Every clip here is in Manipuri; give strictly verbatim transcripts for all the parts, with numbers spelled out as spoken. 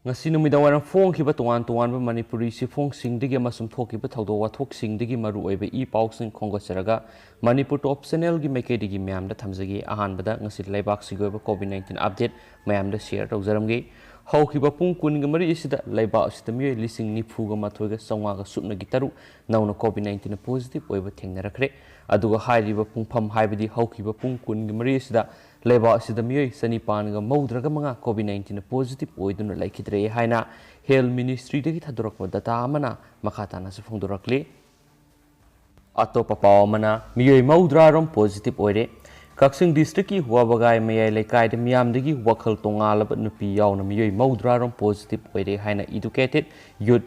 ꯉꯁꯤ ꯅꯨꯃꯤꯗꯥꯡꯋꯥꯏꯔꯝ ꯐꯣꯡꯈꯤꯕ ꯇꯣꯉꯥꯟ ꯇꯣꯉꯥꯟꯕ ꯃꯅꯤꯄꯨꯔꯤ ꯆꯦꯐꯣꯡꯁꯤꯡꯗꯒꯤ ꯑꯃꯁꯨꯡ ꯊꯣꯛꯈꯤꯕ ꯊꯧꯗꯣꯛ ꯋꯥꯊꯣꯛꯁꯤꯡꯗꯒꯤ ꯃꯔꯨꯑꯣꯏꯕ ꯏ ꯄꯥꯎꯁꯤꯡ ꯈꯣꯝꯒꯠꯆꯔꯒ ꯃꯅꯤꯄꯨꯔ ꯇꯣꯞ ꯆꯦꯅꯦꯜꯒꯤ ꯃꯥꯏꯀꯩꯗꯒꯤ ꯃꯌꯥꯝꯗ ꯊꯝꯖꯒꯦ꯫ ꯑꯍꯥꯟꯕꯗ ꯉꯁꯤ ꯂꯩꯕꯥꯛꯁꯤꯒꯤ ꯑꯣꯏꯕ ꯀꯣꯚꯤꯗ ꯅꯥꯏꯟꯇꯤꯟ ꯑꯞꯗꯦꯠ ꯃꯌꯥꯝꯗ ꯁꯤꯌꯔ ꯇꯧꯖꯔꯝꯒꯦ꯫ ꯍꯧꯈꯤꯕ ꯄꯨꯡ ꯀꯨꯟꯒ ꯃꯔꯤ ꯑꯁꯤꯗ ꯂꯩꯕꯥꯛ ꯑꯁꯤꯗ ꯃꯤꯑꯣꯏ ꯂꯤꯁꯤꯡ ꯅꯤꯐꯨꯒ ꯃꯥꯊꯣꯏꯒ ꯆꯥꯝꯃꯉꯥꯒ ꯁꯨꯞꯅꯒꯤ ꯇꯔꯨꯛ ꯅꯧꯅ ꯀꯣꯚꯤꯗ ꯅꯥꯏꯟꯇꯤꯟ ꯄꯣꯖꯤꯇꯤꯚ ꯑꯣꯏꯕ ꯊꯦꯡꯅꯔꯛꯈ꯭ꯔꯦ꯫ ꯑꯗꯨꯒ ꯍꯥꯏꯔꯤꯕ ꯄꯨꯡꯐꯝ, ꯍꯥꯏꯕꯗꯤ ꯍꯧꯈꯤꯕ ꯄꯨꯡ ꯀꯨꯟꯒ ꯃꯔꯤ ꯑꯁꯤꯗ ꯂꯩꯕꯥꯛ ꯑꯁꯤꯗ ꯃꯤꯑꯣꯏ ꯆꯅꯤꯄꯥꯟꯒ ꯃꯧꯗ꯭ꯔꯥꯒ ꯃꯉꯥ ꯀꯣꯚꯤꯗ ꯅꯥꯏꯟꯇꯤꯟ ꯄꯣꯖꯤꯇꯤꯚ ꯑꯣꯏꯗꯨꯅ ꯂꯩꯈꯤꯗ꯭ꯔꯦ ꯍꯥꯏꯅ ꯍꯦꯜꯊ ꯃꯤꯅꯤꯁꯇ꯭ꯔꯤꯗꯒꯤ ꯊꯥꯗꯣꯔꯛꯄ ꯗꯇꯥ ꯑꯃꯅ ꯃꯈꯥ ꯇꯥꯅꯁꯨ ꯐꯣꯡꯗꯣꯔꯛꯂꯤ꯫ ꯑꯇꯣꯞꯄ ꯄꯥꯎ ꯑꯃꯅ, ꯃꯤꯑꯣꯏ ꯃꯧꯗ꯭ꯔꯥ ꯔꯣꯝ ꯄꯣꯖꯤꯇꯤꯚ ꯑꯣꯏꯔꯦ꯫ ꯀꯛꯆꯤꯡ ꯗꯤꯁꯇ꯭ꯔꯤꯛꯀꯤ ꯋꯥꯕꯒꯥꯏ ꯃꯌꯥꯏ ꯂꯩꯀꯥꯏꯗ ꯃꯤꯌꯥꯝꯗꯒꯤ ꯋꯥꯈꯜ ꯇꯣꯉꯥꯜꯂꯕ ꯅꯨꯄꯤ ꯌꯥꯎꯅ ꯃꯤꯑꯣꯏ ꯃꯧꯗ꯭ꯔꯥ ꯔꯣꯝ ꯄꯣꯖꯤꯇꯤꯚ ꯑꯣꯏꯔꯦ ꯍꯥꯏꯅ ꯏꯗꯨꯀꯦꯇꯦꯗ ꯌꯨꯠ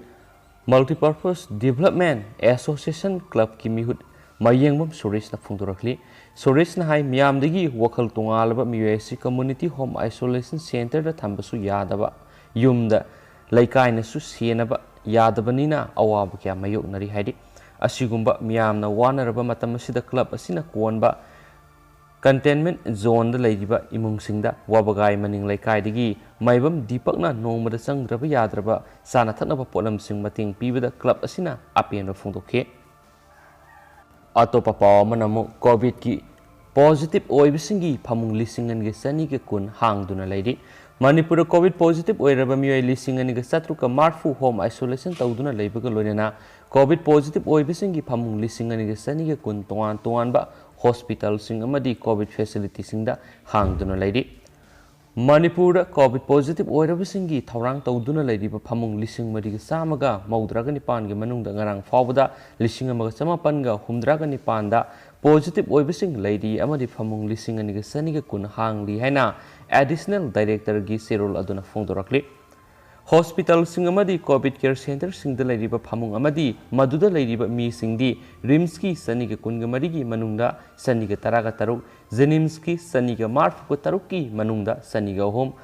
ꯃꯜꯇꯤꯄꯔꯄꯁ ꯗꯤꯚꯂꯞꯃꯦꯟ ꯑꯦꯁꯣꯁꯤꯌꯦꯁꯟ ꯀ꯭ꯂꯕꯀꯤ ꯃꯤꯍꯨꯠ ꯃꯌꯦꯡꯕꯝ ꯁꯨꯔꯦꯁꯅ ꯐꯣꯡꯗꯣꯔꯛꯂꯤ꯫ ꯁꯨꯔꯦꯁꯅ ꯍꯥꯏ, ꯃꯤꯌꯥꯝꯗꯒꯤ ꯋꯥꯈꯜ ꯇꯣꯉꯥꯜꯂꯕ ꯃꯤꯑꯣꯏ ꯑꯁꯤ ꯀꯝꯃ꯭ꯌꯨꯅꯤꯇꯤ ꯍꯣꯝ ꯑꯥꯏꯁꯣꯂꯦꯁꯟ ꯁꯦꯟꯇꯔꯗ ꯊꯝꯕꯁꯨ ꯌꯥꯗꯕ, ꯌꯨꯝꯗ ꯂꯩꯀꯥꯏꯅꯁꯨ ꯁꯦꯟꯅꯕ ꯌꯥꯗꯕꯅꯤꯅ ꯑꯋꯥꯕ ꯀꯌꯥ ꯃꯥꯌꯣꯛꯅꯔꯤ ꯍꯥꯏꯔꯤ꯫ ꯑꯁꯤꯒꯨꯝꯕ ꯃꯤꯌꯥꯝꯅ ꯋꯥꯅꯔꯕ ꯃꯇꯝ ꯑꯁꯤꯗ ꯀ꯭ꯂꯕ ꯑꯁꯤꯅ ꯀꯣꯟꯕ ꯀꯟꯇꯦꯟꯃꯦꯟꯠ ꯖꯣꯟꯗ ꯂꯩꯔꯤꯕ ꯏꯃꯨꯡꯁꯤꯡꯗ ꯋꯥꯕꯒꯥꯏ ꯃꯅꯤꯡ ꯂꯩꯀꯥꯏꯗꯒꯤ ꯃꯥꯏꯕꯝ ꯗꯤꯄꯛꯅ ꯅꯣꯡꯃꯗ ꯆꯪꯗ꯭ꯔꯕ ꯌꯥꯗ꯭ꯔꯕ ꯆꯥꯅ ꯊꯛꯅꯕ ꯄꯣꯠꯂꯝꯁꯤꯡ ꯃꯇꯦꯡ ꯄꯤꯕꯗ ꯀ꯭ꯂꯕ ꯑꯁꯤꯅ ꯑꯄꯦꯟꯕ ꯐꯣꯡꯗꯣꯛꯈꯤ꯫ ꯑꯇꯣꯞꯄ ꯄꯥꯎ ꯑꯃꯅ ꯑꯃꯨꯛ ꯀꯣꯚꯤꯗꯀꯤ ꯄꯣꯖꯤꯇꯤꯚ ꯑꯣꯏꯕꯁꯤꯡꯒꯤ ꯐꯃꯨꯡ ꯂꯤꯁꯤꯡ ꯑꯅꯤꯒ ꯆꯅꯤꯒ ꯀꯨꯟ ꯍꯥꯡꯗꯨꯅ ꯂꯩꯔꯤ꯫ ꯃꯅꯤꯄꯨꯔꯗ ꯀꯣꯚꯤꯗ ꯄꯣꯖꯤꯇꯤꯚ ꯑꯣꯏꯔꯕ ꯃꯤꯑꯣꯏ ꯂꯤꯁꯤꯡ ꯑꯅꯤꯒ ꯆꯥꯇ꯭ꯔꯨꯛꯀ ꯃꯔꯤꯐꯨ ꯍꯣꯝ ꯑꯥꯏꯁꯣꯂꯦꯁꯟ ꯇꯧꯗꯨꯅ ꯂꯩꯕꯒ ꯂꯣꯏꯅꯅ ꯀꯣꯚꯤꯗ ꯄꯣꯖꯤꯇꯤꯚ ꯑꯣꯏꯕꯁꯤꯡꯒꯤ ꯐꯃꯨꯡ ꯂꯤꯁꯤꯡ ꯑꯅꯤꯒ ꯆꯅꯤꯒ ꯀꯨꯟ ꯇꯣꯉꯥꯟ ꯇꯣꯉꯥꯟꯕ ꯍꯣꯁꯄꯤꯇꯥꯜꯁꯤꯡ ꯑꯃꯗꯤ ꯀꯣꯚꯤꯗ ꯐꯦꯁꯤꯂꯤꯇꯤꯁꯤꯡꯗ ꯍꯥꯡꯗꯨꯅ ꯂꯩꯔꯤ꯫ ꯃꯅꯤꯄꯨꯔꯗ ꯀꯣꯚꯤꯗ ꯄꯣꯖꯤꯇꯤꯚ ꯑꯣꯏꯔꯕꯁꯤꯡꯒꯤ ꯊꯧꯔꯥꯡ ꯇꯧꯗꯨꯅ ꯂꯩꯔꯤꯕ ꯐꯃꯨꯡ ꯂꯤꯁꯤꯡ ꯃꯔꯤꯒ ꯆꯥꯝꯃꯒ ꯃꯧꯗ꯭ꯔꯥꯒ ꯅꯤꯄꯥꯟꯒꯤ ꯃꯅꯨꯡꯗ ꯉꯔꯥꯡ ꯐꯥꯎꯕꯗ ꯂꯤꯁꯤꯡ ꯑꯃꯒ ꯆꯃꯥꯄꯟꯒ ꯍꯨꯝꯗ꯭ꯔꯥꯒ ꯅꯤꯄꯥꯟꯗ ꯄꯣꯖꯤꯇꯤꯚ ꯑꯣꯏꯕꯁꯤꯡ ꯂꯩꯔꯤ ꯑꯃꯗꯤ ꯐꯃꯨꯡ ꯂꯤꯁꯤꯡ ꯑꯅꯤꯒ ꯆꯅꯤꯒ ꯀꯨꯟ ꯍꯥꯡꯂꯤ ꯍꯥꯏꯅ ꯑꯦꯗꯤꯁꯅꯦꯜ ꯗꯥꯏꯔꯦꯛꯇꯔꯒꯤ ꯆꯦꯔꯣꯜ ꯑꯗꯨꯅ ꯐꯣꯡꯗꯣꯔꯛꯂꯤ꯫ ꯍꯣꯁꯄꯤꯇꯥꯜꯁꯤꯡ ꯑꯃꯗꯤ ꯀꯣꯚꯤꯗ ꯀꯦꯌꯔ ꯁꯦꯟꯇꯔꯁꯤꯡꯗ ꯂꯩꯔꯤꯕ ꯐꯃꯨꯡ ꯑꯃꯗꯤ ꯃꯗꯨꯗ ꯂꯩꯔꯤꯕ ꯃꯤꯁꯤꯡꯗꯤ ꯔꯤꯝꯁꯀꯤ ꯆꯅꯤꯒ ꯀꯨꯟꯒ ꯃꯔꯤꯒꯤ ꯃꯅꯨꯡꯗ ꯆꯅꯤꯒ ꯇꯔꯥꯒ ꯇꯔꯨꯛ, ꯖꯦꯅꯤꯝꯁꯀꯤ ꯆꯅꯤꯒ ꯃꯔꯤꯐꯨꯒ ꯇꯔꯨꯛꯀꯤ ꯃꯅꯨꯡꯗ ꯆꯅꯤꯒ ꯑꯍꯨꯝ,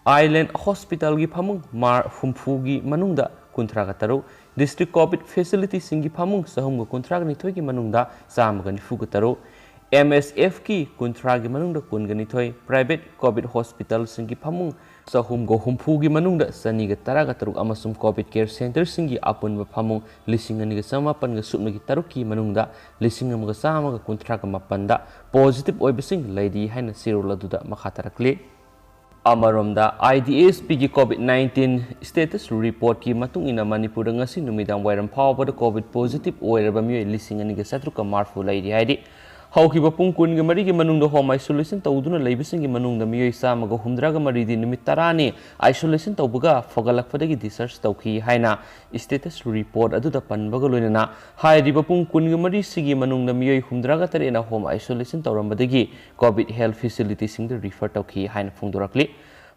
ꯑꯥꯏꯂꯦꯟ ꯍꯣꯁꯄꯤꯇꯥꯜꯒꯤ ꯐꯃꯨꯡ ꯃꯥꯔ ꯍꯨꯝꯐꯨꯒꯤ ꯃꯅꯨꯡꯗ ꯀꯨꯟꯊ꯭ꯔꯥꯒ ꯇꯔꯨꯛ, ꯗꯤꯁꯇ꯭ꯔꯤꯛ ꯀꯣꯚꯤꯗ ꯐꯦꯁꯤꯂꯤꯇꯤꯁꯤꯡꯒꯤ ꯐꯃꯨꯡ ꯆꯍꯨꯝꯒ ꯀꯨꯟꯊ꯭ꯔꯥꯒ ꯅꯤꯊꯣꯏꯒꯤ ꯃꯅꯨꯡꯗ ꯆꯥꯝꯃꯒ ꯅꯤꯐꯨꯒ ꯇꯔꯨꯛ, ꯑꯦꯝ ꯑꯦꯁ ꯑꯦꯐꯀꯤ ꯀꯨꯟꯊ꯭ꯔꯥꯒꯤ ꯃꯅꯨꯡꯗ ꯀꯨꯟꯒ ꯅꯤꯊꯣꯏ, ꯄ꯭ꯔꯥꯏꯚꯦꯠ ꯀꯣꯚꯤꯗ ꯍꯣꯁꯄꯤꯇꯥꯜꯁꯤꯡꯒꯤ ꯐꯃꯨꯡ ꯆꯍꯨꯝꯒ ꯍꯨꯝꯐꯨꯒꯤ ꯃꯅꯨꯡꯗ ꯆꯅꯤꯒ ꯇꯔꯥꯒ ꯇꯔꯨꯛ ꯑꯃꯁꯨꯡ COVID care centreꯁꯤꯡꯒꯤ ꯑꯄꯨꯟꯕ ꯐꯃꯨꯡ ꯂꯤꯁꯤꯡ ꯑꯅꯤꯒ ꯆꯃꯥꯄꯟꯒ ꯁꯨꯞꯅꯒꯤ ꯇꯔꯨꯛꯀꯤ ꯃꯅꯨꯡꯗ ꯂꯤꯁꯤꯡ ꯑꯃꯒ ꯆꯥꯝꯃꯒ ꯀꯨꯟꯊ꯭ꯔꯥꯒ ꯃꯥꯄꯟꯗ positive ꯑꯣꯏꯕꯁꯤꯡ ꯂꯩꯔꯤ ꯍꯥꯏꯅ ꯆꯦꯔꯣꯜ ꯑꯗꯨꯗ ꯃꯈꯥ ꯇꯥꯔꯛꯂꯤ꯫ ꯑꯃꯔꯣꯝꯗ, IDSPꯒꯤ COVID nineteen status reportꯀꯤ ꯃꯇꯨꯡ ꯏꯟꯅ ꯃꯅꯤꯄꯨꯔꯗ ꯉꯁꯤ ꯅꯨꯃꯤꯗꯥꯡ ꯋꯥꯏꯔꯝ ꯐꯥꯎꯕꯗ COVID positive ꯑꯣꯏꯔꯕ ꯃꯤꯑꯣꯏ ꯂꯤꯁꯤꯡ ꯑꯅꯤꯒ ꯆꯥꯇ꯭ꯔꯨꯛꯀ ꯃꯔꯤꯐꯨ ꯂꯩꯔꯤ ꯍꯥꯏꯔꯤ꯫ ꯍꯧꯈꯤꯕ ꯄꯨꯡ ꯀꯨꯟꯒ ꯃꯔꯤꯒꯤ ꯃꯅꯨꯡꯗ home isolation ꯇꯧꯗꯨꯅ ꯂꯩꯕꯁꯤꯡꯒꯤ ꯃꯅꯨꯡꯗ ꯃꯤꯑꯣꯏ ꯆꯥꯝꯃꯒ ꯍꯨꯝꯗ꯭ꯔꯥꯒ ꯃꯔꯤꯗꯤ ꯅꯨꯃꯤꯠ ꯇꯔꯥꯅꯤ isolation ꯇꯧꯕꯒ ꯐꯒꯠꯂꯛꯄꯗꯒꯤ discharge ꯇꯧꯈꯤ ꯍꯥꯏꯅ status report ꯑꯗꯨꯗ ꯄꯟꯕꯒ ꯂꯣꯏꯅꯅ, ꯍꯥꯏꯔꯤꯕ ꯄꯨꯡ ꯀꯨꯟꯒ ꯃꯔꯤꯁꯤꯒꯤ ꯃꯅꯨꯡꯗ ꯃꯤꯑꯣꯏ ꯍꯨꯝꯗ꯭ꯔꯥꯒ ꯇꯔꯦꯠꯅ home isolation ꯇꯧꯔꯝꯕꯗꯒꯤ COVID health facilityꯁꯤꯡꯗ refer ꯇꯧꯈꯤ ꯍꯥꯏꯅ ꯐꯣꯡꯗꯣꯔꯛꯂꯤ꯫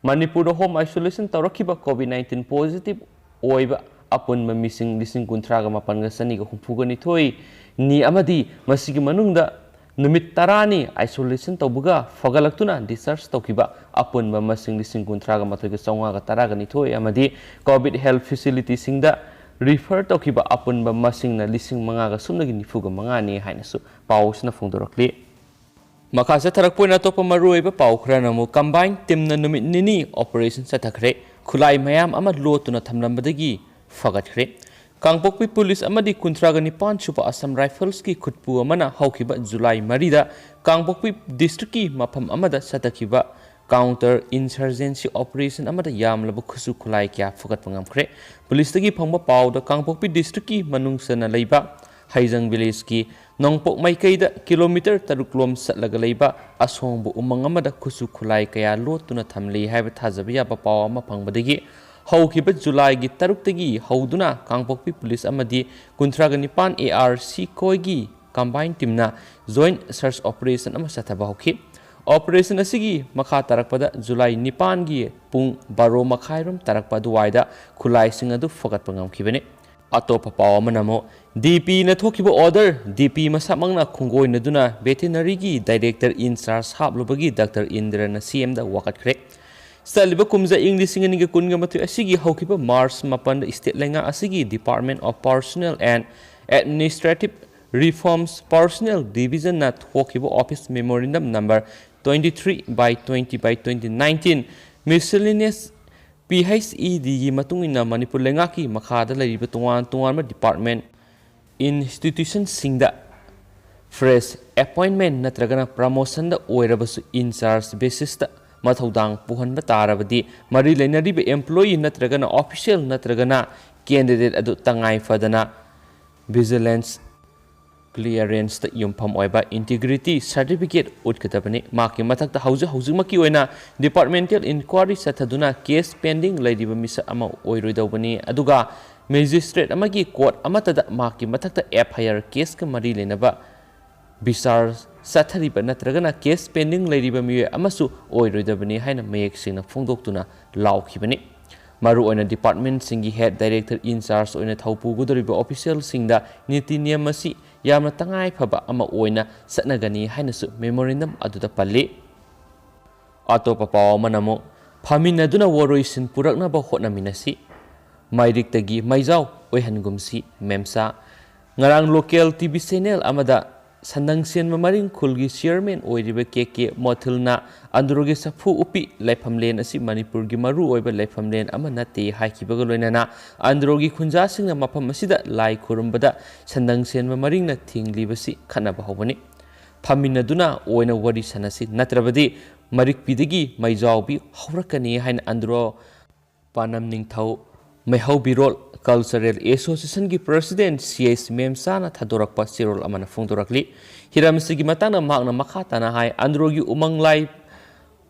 ꯃꯅꯤꯄꯨꯔꯗ home isolation ꯇꯧꯔꯛꯈꯤꯕ COVID nineteen positive ꯑꯣꯏꯕ ꯑꯄꯨꯟꯕ ꯃꯤꯁꯤꯡ ꯂꯤꯁꯤꯡ ꯀꯨꯟꯊ꯭ꯔꯥꯒ ꯃꯥꯄꯟꯒ ꯆꯅꯤꯒ ꯍꯨꯝꯐꯨꯒ ꯅꯤꯊꯣꯏꯅꯤ ꯑꯃꯗꯤ ꯃꯁꯤꯒꯤ ꯃꯅꯨꯡꯗ ꯅꯨꯃꯤꯠ ꯇꯔꯥꯅꯤ isolation ꯇꯧꯕꯒ ꯐꯒꯠꯂꯛꯇꯨꯅ discharge ꯇꯧꯈꯤꯕ ꯑꯄꯨꯟꯕ ꯃꯁꯤꯡ ꯂꯤꯁꯤꯡ ꯀꯨꯟꯊ꯭ꯔꯥꯒ ꯃꯥꯊꯣꯏꯒ ꯆꯥꯝꯃꯉꯥꯒ ꯇꯔꯥꯒ ꯅꯤꯊꯣꯏ ꯑꯃꯗꯤ COVID health facilityꯁꯤꯡꯗ refer ꯇꯧꯈꯤꯕ ꯑꯄꯨꯟꯕ ꯃꯁꯤꯡꯅ ꯂꯤꯁꯤꯡ ꯃꯉꯥꯒ ꯁꯨꯞꯅꯒꯤ ꯅꯤꯐꯨꯒ ꯃꯉꯥꯅꯤ ꯍꯥꯏꯅꯁꯨ ꯄꯥꯎ ꯑꯁꯤꯅ ꯐꯣꯡꯗꯣꯔꯛꯂꯤ꯫ ꯃꯈꯥ ꯆꯠꯊꯔꯛꯄ ꯑꯣꯏꯅ ꯑꯇꯣꯞꯄ ꯃꯔꯨꯑꯣꯏꯕ ꯄꯥꯎ ꯈꯔꯅ ꯑꯃꯨꯛ combined teamꯅ ꯅꯨꯃꯤꯠ ꯅꯤꯅꯤ operation ꯆꯠꯊꯈ꯭ꯔꯦ꯫ ꯈꯨꯠꯂꯥꯏ ꯃꯌꯥꯝ ꯑꯃ ꯂꯣꯠꯇꯨꯅ ꯊꯝꯂꯝꯕꯗꯒꯤ ꯐꯒꯠꯈ꯭ꯔꯦ꯫ ꯀꯥꯡꯄꯣꯛꯄꯤ ꯄꯨꯂꯤꯁ ꯑꯃꯗꯤ ꯀꯨꯟꯊ꯭ꯔꯥꯒ ꯅꯤꯄꯥꯟ ꯁꯨꯕ Assam Riflesꯀꯤ ꯈꯨꯠꯄꯨ ꯑꯃꯅ ꯍꯧꯈꯤꯕ ꯖꯨꯂꯥꯏ ꯃꯔꯤꯗ ꯀꯥꯡꯄꯣꯛꯄꯤ districtꯀꯤ ꯃꯐꯝ ꯑꯃꯗ ꯆꯠꯊꯈꯤꯕ counter insurgency operation ꯑꯃꯗ ꯌꯥꯝꯂꯕ ꯈꯨꯠꯁꯨ ꯈꯨꯠꯂꯥꯏ ꯀꯌꯥ ꯐꯒꯠꯄ ꯉꯝꯈ꯭ꯔꯦ꯫ ꯄꯨꯂꯤꯁꯇꯒꯤ ꯐꯪꯕ ꯄꯥꯎꯗ ꯀꯥꯡꯄꯣꯛꯄꯤ districtꯀꯤ ꯃꯅꯨꯡ ꯆꯟꯅ ꯂꯩꯕ ꯍꯩꯖꯪ villageꯀꯤ ꯅꯣꯡꯄꯣꯛ ꯃꯥꯏꯀꯩꯗ kilometre ꯇꯔꯨꯛ ꯂꯣꯝ ꯆꯠꯂꯒ ꯂꯩꯕ ꯑꯁꯣꯡꯕ ꯎꯃꯪ ꯑꯃꯗ ꯈꯨꯠꯁꯨ ꯈꯨꯠꯂꯥꯏ ꯀꯌꯥ ꯂꯣꯠꯇꯨꯅ ꯊꯝꯂꯤ ꯍꯥꯏꯕ ꯊꯥꯖꯕ ꯌꯥꯕ ꯄꯥꯎ ꯑꯃ ꯐꯪꯕꯗꯒꯤ ꯍꯧꯈꯤꯕ ꯖꯨꯂꯥꯏꯒꯤ ꯇꯔꯨꯛꯇꯒꯤ ꯍꯧꯗꯨꯅ ꯀꯥꯡꯄꯣꯛꯄꯤ ꯄꯨꯂꯤꯁ ꯑꯃꯗꯤ ꯀꯨꯟꯊ꯭ꯔꯥꯒ ꯅꯤꯄꯥꯟ ARC ꯈꯣꯏꯒꯤ combined teamꯅ joint search operation ꯑꯃ ꯆꯠꯊꯕ ꯍꯧꯈꯤ꯫ Operation ꯑꯁꯤꯒꯤ ꯃꯈꯥ ꯇꯥꯔꯛꯄꯗ ꯖꯨꯂꯥꯏ ꯅꯤꯄꯥꯟꯒꯤ ꯄꯨꯡ ꯕꯥꯔꯣ ꯃꯈꯥꯏꯔꯣꯝ ꯇꯥꯔꯛꯄ ꯑꯗꯨꯋꯥꯏꯗ ꯈꯨꯠꯂꯥꯏꯁꯤꯡ ꯑꯗꯨ ꯐꯒꯠꯄ ꯉꯝꯈꯤꯕꯅꯤ꯫ ꯑꯇꯣꯞꯄ ꯄꯥꯎ ꯑꯃꯅ ꯑꯃꯨꯛ, DPꯅ ꯊꯣꯛꯈꯤꯕ order, DP ꯃꯁꯥꯃꯛꯅ ꯈꯣꯡꯒꯣꯏꯅꯗꯨꯅ veterinary ꯒꯤ director in charge ꯍꯥꯞꯂꯨꯕꯒꯤ Doctor ꯏꯟꯗ꯭ꯔꯅ CMꯗ ꯋꯥꯀꯠꯈ꯭ꯔꯦ꯫ ꯆꯠꯂꯤꯕ ꯀꯨꯝꯖꯥ ꯏꯪ ꯂꯤꯁꯤꯡ ꯑꯅꯤꯒ ꯀꯨꯟꯒ ꯃꯥꯊꯣꯏ ꯑꯁꯤꯒꯤ ꯍꯧꯈꯤꯕ March ꯃꯥꯄꯟꯗ state ꯂꯩꯉꯥꯛ ꯑꯁꯤꯒꯤ Department of Personnel and Administrative Reforms Personnel Divisionꯅ ꯊꯣꯛꯈꯤꯕ office memorandum number twenty three by twenty by twenty nineteen Miscellaneous P H E Dꯒꯤ ꯃꯇꯨꯡ ꯏꯟꯅ ꯃꯅꯤꯄꯨꯔ ꯂꯩꯉꯥꯛꯀꯤ ꯃꯈꯥꯗ ꯂꯩꯔꯤꯕ ꯇꯣꯉꯥꯟ ꯇꯣꯉꯥꯟꯕ department, institutionꯁꯤꯡꯗ fresh appointment ꯅꯠꯇ꯭ꯔꯒꯅ promotionꯗ ꯑꯣꯏꯔꯕꯁꯨ in charge basisꯇ ꯃꯊꯧꯗꯥꯡ ꯄꯨꯍꯟꯕ ꯇꯥꯔꯕꯗꯤ ꯃꯔꯤ ꯂꯩꯅꯔꯤꯕ employee ꯅꯠꯇ꯭ꯔꯒꯅ official ꯅꯠꯇ꯭ꯔꯒꯅ candidate ꯑꯗꯨ ꯇꯉꯥꯏ ꯐꯗꯅ vigilance clearanceꯇ ꯌꯨꯝꯐꯝ ꯑꯣꯏꯕ integrity certificate ꯎꯠꯀꯗꯕꯅꯤ꯫ ꯃꯍꯥꯛꯀꯤ ꯃꯊꯛꯇ ꯍꯧꯖꯤꯛ ꯍꯧꯖꯤꯛꯃꯛꯀꯤ ꯑꯣꯏꯅ departmental inquiry ꯆꯠꯊꯗꯨꯅ case pending ꯂꯩꯔꯤꯕ ꯃꯤꯁꯛ ꯑꯃ ꯑꯣꯏꯔꯣꯏꯗꯧꯕꯅꯤ꯫ ꯑꯗꯨꯒ magistrate ꯑꯃꯒꯤ court ꯑꯃꯠꯇꯗ ꯃꯍꯥꯛꯀꯤ ꯃꯊꯛꯇ F I R caseꯀ ꯃꯔꯤ ꯂꯩꯅꯕ ꯕꯤꯆꯥꯔ ꯆꯠꯊꯔꯤꯕ ꯅꯠꯇ꯭ꯔꯒꯅ case pending ꯂꯩꯔꯤꯕ ꯃꯤꯑꯣꯏ ꯑꯃꯁꯨ ꯑꯣꯏꯔꯣꯏꯗꯕꯅꯤ ꯍꯥꯏꯅ ꯃꯌꯦꯛ ꯁꯦꯡꯅ ꯐꯣꯡꯗꯣꯛꯇꯨꯅ ꯂꯥꯎꯈꯤꯕꯅꯤ꯫ ꯃꯔꯨꯑꯣꯏꯅ departmentꯁꯤꯡꯒꯤ head director in charge ꯑꯣꯏꯅ ꯊꯧ ꯄꯨꯒꯗꯧꯔꯤꯕ officialꯁꯤꯡꯗ ꯅꯤꯇꯤ ꯅꯤꯌꯝ ꯑꯁꯤ ꯌꯥꯝꯅ ꯇꯉꯥꯏ ꯐꯕ ꯑꯃ ꯑꯣꯏꯅ ꯆꯠꯅꯒꯅꯤ ꯍꯥꯏꯅꯁꯨ memorandum ꯑꯗꯨꯗ ꯄꯜꯂꯤ꯫ ꯑꯇꯣꯞꯄ ꯄꯥꯎ ꯑꯃꯅ ꯑꯃꯨꯛ, ꯐꯝꯃꯤꯟꯅꯗꯨꯅ ꯋꯥꯔꯣꯏꯁꯤꯟ ꯄꯨꯔꯛꯅꯕ ꯍꯣꯠꯅꯃꯤꯟꯅꯁꯤ, ꯃꯩꯔꯤꯛꯇꯒꯤ ꯃꯩꯖꯥꯎ ꯑꯣꯏꯍꯟꯒꯨꯝꯁꯤ ꯃꯦꯝꯆꯥ꯫ ꯉꯔꯥꯡ local T V channel ꯑꯃꯗ ꯁꯟꯗꯪꯁꯦꯟꯕ ꯃꯔꯤꯡ ꯈꯨꯜꯒꯤ chairman ꯑꯣꯏꯔꯤꯕ ꯀꯦ ꯀꯦ ꯃꯣꯊꯤꯜꯅ ꯑꯟꯗ꯭ꯔꯣꯒꯤ ꯆꯐꯨ ꯎꯞꯄꯤ ꯂꯥꯏꯐꯝꯂꯦꯟ ꯑꯁꯤ ꯃꯅꯤꯄꯨꯔꯒꯤ ꯃꯔꯨꯑꯣꯏꯕ ꯂꯥꯏꯐꯝꯂꯦꯟ ꯑꯃ ꯅꯠꯇꯦ ꯍꯥꯏꯈꯤꯕꯒ ꯂꯣꯏꯅꯅ ꯑꯟꯗ꯭ꯔꯣꯒꯤ ꯈꯨꯟꯖꯥꯁꯤꯡꯅ ꯃꯐꯝ ꯑꯁꯤꯗ ꯂꯥꯏ ꯈꯨꯔꯨꯝꯕꯗ ꯁꯟꯗꯪꯁꯦꯟꯕ ꯃꯔꯤꯡꯅ ꯊꯤꯡꯂꯤꯕꯁꯤ ꯈꯠꯅꯕ ꯍꯧꯕꯅꯤ꯫ ꯐꯝꯃꯤꯟꯅꯗꯨꯅ ꯑꯣꯏꯅ ꯋꯥꯔꯤ ꯁꯥꯟꯅꯁꯤ, ꯅꯠꯇ꯭ꯔꯕꯗꯤ ꯃꯔꯤꯛꯄꯤꯗꯒꯤ ꯃꯩꯖꯥꯎꯕꯤ ꯍꯧꯔꯛꯀꯅꯤ ꯍꯥꯏꯅ ꯑꯟꯗ꯭ꯔꯣ ꯄꯥꯅꯝ ꯅꯤꯡꯊꯧ ꯃꯩꯍꯧꯕꯤꯔꯣꯜ Cultural Associationꯒꯤ president C H ꯃꯦꯝꯆꯥꯅ ꯊꯥꯗꯣꯔꯛꯄ ꯆꯦꯔꯣꯜ ꯑꯃꯅ ꯐꯣꯡꯗꯣꯔꯛꯂꯤ꯫ ꯍꯤꯔꯝ ꯑꯁꯤꯒꯤ ꯃꯇꯥꯡꯗ ꯃꯍꯥꯛꯅ ꯃꯈꯥ ꯇꯥꯅ ꯍꯥꯏ, ꯑꯟꯗ꯭ꯔꯣꯒꯤ ꯎꯃꯪ ꯂꯥꯏ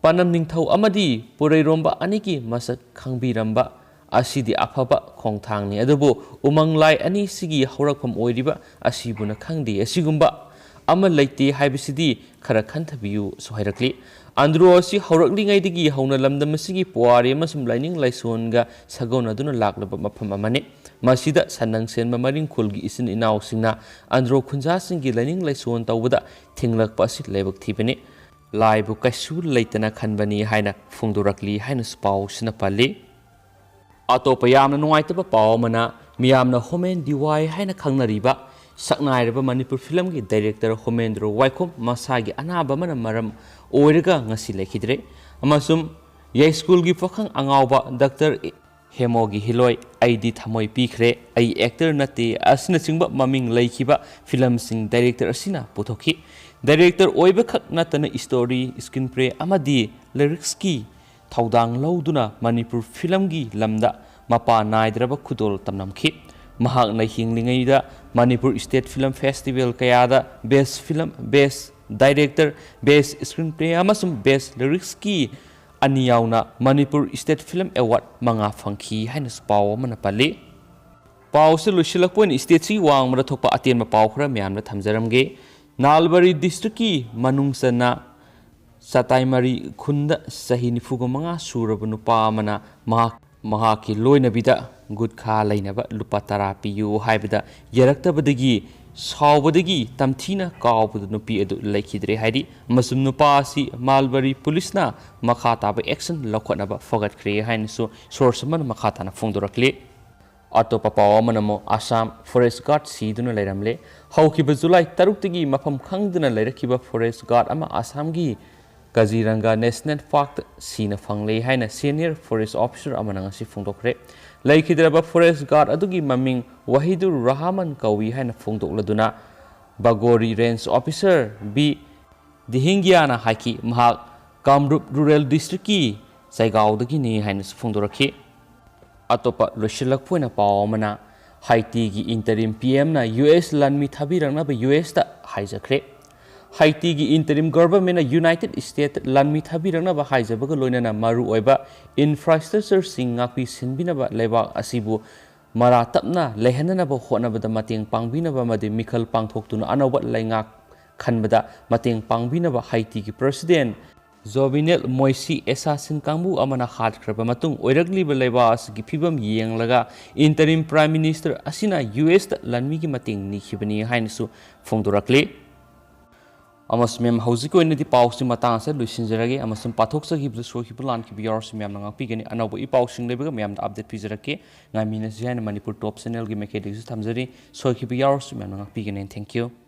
ꯄꯥꯅꯝ ꯅꯤꯡꯊꯧ ꯑꯃꯗꯤ ꯄꯨꯔꯩꯔꯣꯝꯕ ꯑꯅꯤꯒꯤ ꯃꯁꯛ ꯈꯪꯕꯤꯔꯝꯕ ꯑꯁꯤꯗꯤ ꯑꯐꯕ ꯈꯣꯡꯊꯥꯡꯅꯤ, ꯑꯗꯨꯕꯨ ꯎꯃꯪ ꯂꯥꯏ ꯑꯅꯤꯁꯤꯒꯤ ꯍꯧꯔꯛꯐꯝ ꯑꯣꯏꯔꯤꯕ ꯑꯁꯤꯕꯨꯅ ꯈꯪꯗꯦ꯫ ꯑꯁꯤꯒꯨꯝꯕ ꯑꯃ ꯂꯩꯇꯦ ꯍꯥꯏꯕꯁꯤꯗꯤ ꯈꯔ ꯈꯟꯊꯕꯤꯌꯨꯁꯨ ꯍꯥꯏꯔꯛꯂꯤ꯫ ꯑꯟꯗ꯭ꯔꯣ ꯑꯁꯤ ꯍꯧꯔꯛꯂꯤꯉꯩꯗꯒꯤ ꯍꯧꯅ ꯂꯝꯗꯝ ꯑꯁꯤꯒꯤ ꯄꯨꯋꯥꯔꯤ ꯑꯃꯁꯨꯡ ꯂꯥꯏꯅꯤꯡ ꯂꯥꯏꯁꯣꯟꯒ ꯁꯥꯒꯣꯟꯅꯗꯨꯅ ꯂꯥꯛꯂꯕ ꯃꯐꯝ ꯑꯃꯅꯤ꯫ ꯃꯁꯤꯗ ꯁꯟꯗꯪ ꯁꯦꯟꯕ ꯃꯔꯤꯡ ꯈꯨꯜꯒꯤ ꯏꯆꯤꯟ ꯏꯅꯥꯎꯁꯤꯡꯅ ꯑꯟꯗ꯭ꯔꯣ ꯈꯨꯟꯖꯥꯁꯤꯡꯒꯤ ꯂꯥꯏꯅꯤꯡ ꯂꯥꯏꯁꯣꯟ ꯇꯧꯕꯗ ꯊꯤꯡꯂꯛꯄ ꯑꯁꯤ ꯂꯥꯏꯕꯛ ꯊꯤꯕꯅꯤ꯫ ꯂꯥꯏꯕꯨ ꯀꯩꯁꯨ ꯂꯩꯇꯅ ꯈꯟꯕꯅꯤ ꯍꯥꯏꯅ ꯐꯣꯡꯗꯣꯔꯛꯂꯤ ꯍꯥꯏꯅꯁꯨ ꯄꯥꯎꯁꯤꯅ ꯄꯜꯂꯤ꯫ ꯑꯇꯣꯞꯄ ꯌꯥꯝꯅ ꯅꯨꯡꯉꯥꯏꯇꯕ ꯄꯥꯎ ꯑꯃꯅ, ꯃꯤꯌꯥꯝꯅ ꯍꯣꯃꯦꯟ ꯗꯤ ꯋꯥꯏ ꯍꯥꯏꯅ ꯈꯪꯅꯔꯤꯕ ꯁꯛꯅꯥꯏꯔꯕ ꯃꯅꯤꯄꯨꯔ ꯐꯤꯂꯝꯒꯤ director ꯍꯣꯃꯦꯟꯗ꯭ꯔꯣ ꯋꯥꯏꯈꯣꯝ ꯃꯁꯥꯒꯤ ꯑꯅꯥꯕ ꯑꯃꯅ ꯃꯔꯝ ꯑꯣꯏꯔꯒ ꯉꯁꯤ ꯂꯩꯈꯤꯗ꯭ꯔꯦ, ꯑꯃꯁꯨꯡ ꯌꯥꯏꯁ꯭ꯀꯨꯜꯒꯤ ꯄꯥꯈꯪ ꯑꯉꯥꯎꯕ, ꯗꯥꯛꯇꯔ ꯍꯦꯃꯣꯒꯤ ꯍꯤꯂꯣꯏ, ꯑꯩꯗꯤ ꯊꯃꯣꯏ ꯄꯤꯈ꯭ꯔꯦ, ꯑꯩ ꯑꯦꯛꯇꯔ ꯅꯠꯇꯦ ꯑꯁꯤꯅꯆꯤꯡꯕ ꯃꯃꯤꯡ ꯂꯩꯈꯤꯕ ꯐꯤꯂꯝꯁꯤꯡ ꯗꯥꯏꯔꯦꯛꯇꯔ ꯑꯁꯤꯅ ꯄꯨꯊꯣꯛꯈꯤ꯫ ꯗꯥꯏꯔꯦꯛꯇꯔ ꯑꯣꯏꯕꯈꯛ ꯅꯠꯇꯅ ꯁ꯭ꯇꯣꯔꯤ, ꯁ꯭ꯀ꯭ꯔꯤꯟ ꯄ꯭ꯂꯦ ꯑꯃꯗꯤ ꯂꯤꯔꯤꯛꯁꯀꯤ ꯊꯧꯗꯥꯡ ꯂꯧꯗꯨꯅ ꯃꯅꯤꯄꯨꯔ ꯐꯤꯂꯝꯒꯤ ꯂꯝꯗ ꯃꯄꯥ ꯅꯥꯏꯗ꯭ꯔꯕ ꯈꯨꯗꯣꯜ ꯇꯝꯂꯝꯈꯤ꯫ ꯃꯍꯥꯛꯅ ꯍꯤꯡꯂꯤꯉꯩꯗ ꯃꯅꯤꯄꯨꯔ ꯁ꯭ꯇꯦꯠ ꯐꯤꯂꯝ ꯐꯦꯁꯇꯤꯚꯦꯜ ꯀꯌꯥꯗ best film, best director, best screen play ꯑꯃꯁꯨꯡ ꯕꯦꯁ꯭ꯠ ꯂꯤꯔꯤꯛꯁꯀꯤ ꯑꯅꯤ ꯌꯥꯎꯅ ꯃꯅꯤꯄꯨꯔ ꯁ꯭ꯇꯦꯠ ꯐꯤꯂꯝ ꯑꯦꯋꯥꯔꯗ ꯃꯉꯥ ꯐꯪꯈꯤ ꯍꯥꯏꯅꯁꯨ ꯄꯥꯎ ꯑꯃꯅ ꯄꯜꯂꯤ꯫ ꯄꯥꯎꯁꯤ ꯂꯣꯏꯁꯤꯜꯂꯛꯄ ꯑꯣꯏꯅ ꯁ꯭ꯇꯦꯠꯁꯤꯒꯤ ꯋꯥꯡꯃꯗ ꯊꯣꯛꯄ ꯑꯇꯦꯟꯕ ꯄꯥꯎ ꯈꯔ ꯃꯌꯥꯝꯗ ꯊꯝꯖꯔꯝꯒꯦ꯫ ꯅꯥꯜꯕꯔꯤ ꯗꯤꯁꯇ꯭ꯔꯤꯛꯀꯤ ꯃꯅꯨꯡ ꯆꯟꯅ ꯆꯇꯥꯏꯃꯔꯤ ꯈꯨꯟꯗ ꯆꯍꯤ ꯅꯤꯐꯨꯒ ꯃꯉꯥ ꯁꯨꯔꯕ ꯅꯨꯄꯥ ꯑꯃꯅ ꯃꯍꯥꯛ, ꯃꯍꯥꯛꯀꯤ ꯂꯣꯏꯅꯕꯤꯗ ꯒꯨꯠꯈꯥ ꯂꯩꯅꯕ ꯂꯨꯄꯥ ꯇꯔꯥ ꯄꯤꯌꯨ ꯍꯥꯏꯕꯗ ꯌꯥꯔꯛꯇꯕꯗꯒꯤ ꯁꯥꯎꯕꯗꯒꯤ ꯇꯝꯊꯤꯅ ꯀꯥꯎꯕꯗ ꯅꯨꯄꯤ ꯑꯗꯨ ꯂꯩꯈꯤꯗ꯭ꯔꯦ ꯍꯥꯏꯔꯤ, ꯑꯃꯁꯨꯡ ꯅꯨꯄꯥ ꯑꯁꯤ ꯃꯥꯜꯕꯔꯤ ꯄꯨꯂꯤꯁꯅ ꯃꯈꯥ ꯇꯥꯕ ꯑꯦꯛꯁꯟ ꯂꯧꯈꯠꯅꯕ ꯐꯒꯠꯈ꯭ꯔꯦ ꯍꯥꯏꯅꯁꯨ ꯁꯣꯔꯁ ꯑꯃꯅ ꯃꯈꯥ ꯇꯥꯅ ꯐꯣꯡꯗꯣꯔꯛꯂꯤ꯫ ꯑꯇꯣꯞꯄ ꯄꯥꯎ ꯑꯃꯅ ꯑꯃꯨꯛ ꯑꯁꯥꯝ ꯐꯣꯔꯦꯁ꯭ꯠ ꯒꯥꯔꯗ ꯁꯤꯗꯨꯅ ꯂꯩꯔꯝꯂꯦ꯫ ꯍꯧꯈꯤꯕ ꯖꯨꯂꯥꯏ ꯇꯔꯨꯛꯇꯒꯤ ꯃꯐꯝ ꯈꯪꯗꯅ ꯂꯩꯔꯛꯈꯤꯕ ꯐꯣꯔꯦꯁ꯭ꯠ ꯒꯥꯔꯗ ꯑꯃ ꯑꯁꯥꯝꯒꯤ ꯀꯖꯤꯔꯪꯒꯥ ꯅꯦꯁꯅꯦꯜ ꯄꯥꯔꯛꯇ ꯁꯤꯅ ꯐꯪꯂꯦ ꯍꯥꯏꯅ ꯁꯦꯅꯤꯌꯔ ꯐꯣꯔꯦꯁ꯭ꯠ ꯑꯣꯐꯤꯁꯔ ꯑꯃꯅ ꯉꯁꯤ ꯐꯣꯡꯗꯣꯛꯈ꯭ꯔꯦ꯫ ꯂꯩꯈꯤꯗ꯭ꯔꯕ ꯐꯣꯔꯦꯁ꯭ꯠ ꯒꯥꯔꯗ ꯑꯗꯨꯒꯤ ꯃꯃꯤꯡ ꯋꯥꯍꯤꯗꯨꯔ ꯔꯍꯃꯟ ꯀꯧꯏ ꯍꯥꯏꯅ ꯐꯣꯡꯗꯣꯛꯂꯗꯨꯅ ꯕꯒꯣꯔꯤ ꯔꯦꯟꯖ ꯑꯣꯐꯤꯁꯔ ꯕꯤ ꯗꯤꯍꯤꯡꯒꯤꯌꯥꯅ ꯍꯥꯏꯈꯤ, ꯃꯍꯥꯛ ꯀꯥꯝꯔꯨꯞ ꯔꯨꯔꯦꯜ ꯗꯤꯁꯇ꯭ꯔꯤꯛꯀꯤ ꯆꯩꯒꯥꯎꯗꯒꯤꯅꯤ ꯍꯥꯏꯅꯁꯨ ꯐꯣꯡꯗꯣꯔꯛꯈꯤ꯫ ꯑꯇꯣꯞꯄ ꯂꯣꯏꯁꯤꯜꯂꯛꯄ ꯑꯣꯏꯅ ꯄꯥꯎ ꯑꯃꯅ, ꯍꯥꯏꯇꯤꯒꯤ ꯏꯟꯇꯔꯤꯝ ꯄꯤ ꯑꯦꯝꯅ ꯌꯨ ꯑꯦꯁ ꯂꯥꯟꯃꯤ ꯊꯥꯕꯤꯔꯛꯅꯕ ꯌꯨ ꯑꯦꯁꯇ ꯍꯥꯏꯖꯈ꯭ꯔꯦ꯫ ꯍꯥꯏꯇꯤꯒꯤ ꯏꯟꯇꯔꯤꯝ ꯒꯚꯔꯟꯃꯦꯟꯅ ꯌꯨꯅꯥꯏꯇꯦꯗ ꯁ꯭ꯇꯦꯠ ꯂꯥꯟꯃꯤ ꯊꯥꯕꯤꯔꯛꯅꯕ ꯍꯥꯏꯖꯕꯒ ꯂꯣꯏꯅꯅ ꯃꯔꯨꯑꯣꯏꯕ ꯏꯟꯐ꯭ꯔꯥꯁ꯭ꯇ꯭ꯔꯛꯆꯔꯁꯤꯡ ꯉꯥꯛꯄꯤ ꯁꯦꯟꯕꯤꯅꯕ ꯂꯩꯕꯥꯛ ꯑꯁꯤꯕꯨ ꯃꯔꯥ ꯇꯞꯅ ꯂꯩꯍꯟꯅꯅꯕ ꯍꯣꯠꯅꯕꯗ ꯃꯇꯦꯡ ꯄꯥꯡꯕꯤꯅꯕ ꯑꯃꯗꯤ ꯃꯤꯈꯜ ꯄꯥꯡꯊꯣꯛꯇꯨꯅ ꯑꯅꯧꯕ ꯂꯩꯉꯥꯛ ꯈꯟꯕꯗ ꯃꯇꯦꯡ ꯄꯥꯡꯕꯤꯅꯕ ꯍꯥꯏꯇꯤꯒꯤ ꯄ꯭ꯔꯁꯤꯗꯦꯟ ꯖꯣꯕꯤꯅꯦꯜ ꯃꯣꯏꯁꯤ ꯑꯦꯁꯥꯁꯤꯟ ꯀꯥꯡꯕꯨ ꯑꯃꯅ ꯍꯥꯠꯈ꯭ꯔꯕ ꯃꯇꯨꯡ ꯑꯣꯏꯔꯛꯂꯤꯕ ꯂꯩꯕꯥꯛ ꯑꯁꯤꯒꯤ ꯐꯤꯕꯝ ꯌꯦꯡꯂꯒ ꯏꯟꯇꯔꯤꯝ ꯄ꯭ꯔꯥꯏꯝ ꯃꯤꯅꯤꯁꯇꯔ ꯑꯁꯤꯅ ꯌꯨ ꯑꯦꯁꯇ ꯂꯥꯟꯃꯤꯒꯤ ꯃꯇꯦꯡ ꯅꯤꯈꯤꯕꯅꯤ ꯍꯥꯏꯅꯁꯨ ꯐꯣꯡꯗꯣꯔꯛꯂꯤ꯫ ꯑꯃꯁꯨꯡ ꯃꯦꯝ, ꯍꯧꯖꯤꯛꯀꯤ ꯑꯣꯏꯅꯗꯤ ꯄꯥꯎꯁꯤ ꯃꯇꯥꯡ ꯑꯁꯤꯗ ꯂꯣꯏꯁꯤꯟꯖꯔꯒꯦ, ꯑꯃꯁꯨꯡ ꯄꯥꯊꯣꯛꯆꯈꯤꯕꯗ ꯁꯣꯏꯈꯤꯕ ꯂꯥꯟꯈꯤꯕ ꯌꯥꯎꯔꯁꯨ ꯃꯌꯥꯝꯅ ꯉꯥꯛꯄꯤꯒꯅꯤ꯫ ꯑꯅꯧꯕ ꯏ ꯄꯥꯎꯁꯤꯡ ꯂꯩꯕꯒ ꯃꯌꯥꯝꯗ ꯑꯞꯗꯦꯠ ꯄꯤꯖꯔꯛꯀꯦ꯫ ꯉꯥꯏꯃꯤꯟꯅꯁꯤ ꯍꯥꯏꯅ ꯃꯅꯤꯄꯨꯔ ꯇꯣꯞ ꯆꯦꯅꯦꯜꯒꯤ ꯃꯥꯏꯀꯩꯗꯒꯤꯁꯨ ꯊꯝꯖꯔꯤ꯫ ꯁꯣꯏꯈꯤꯕ ꯌꯥꯎꯔꯁꯨ ꯃꯌꯥꯝꯅ ꯉꯥꯛꯄꯤꯒꯅꯤ꯫ Thank you꯫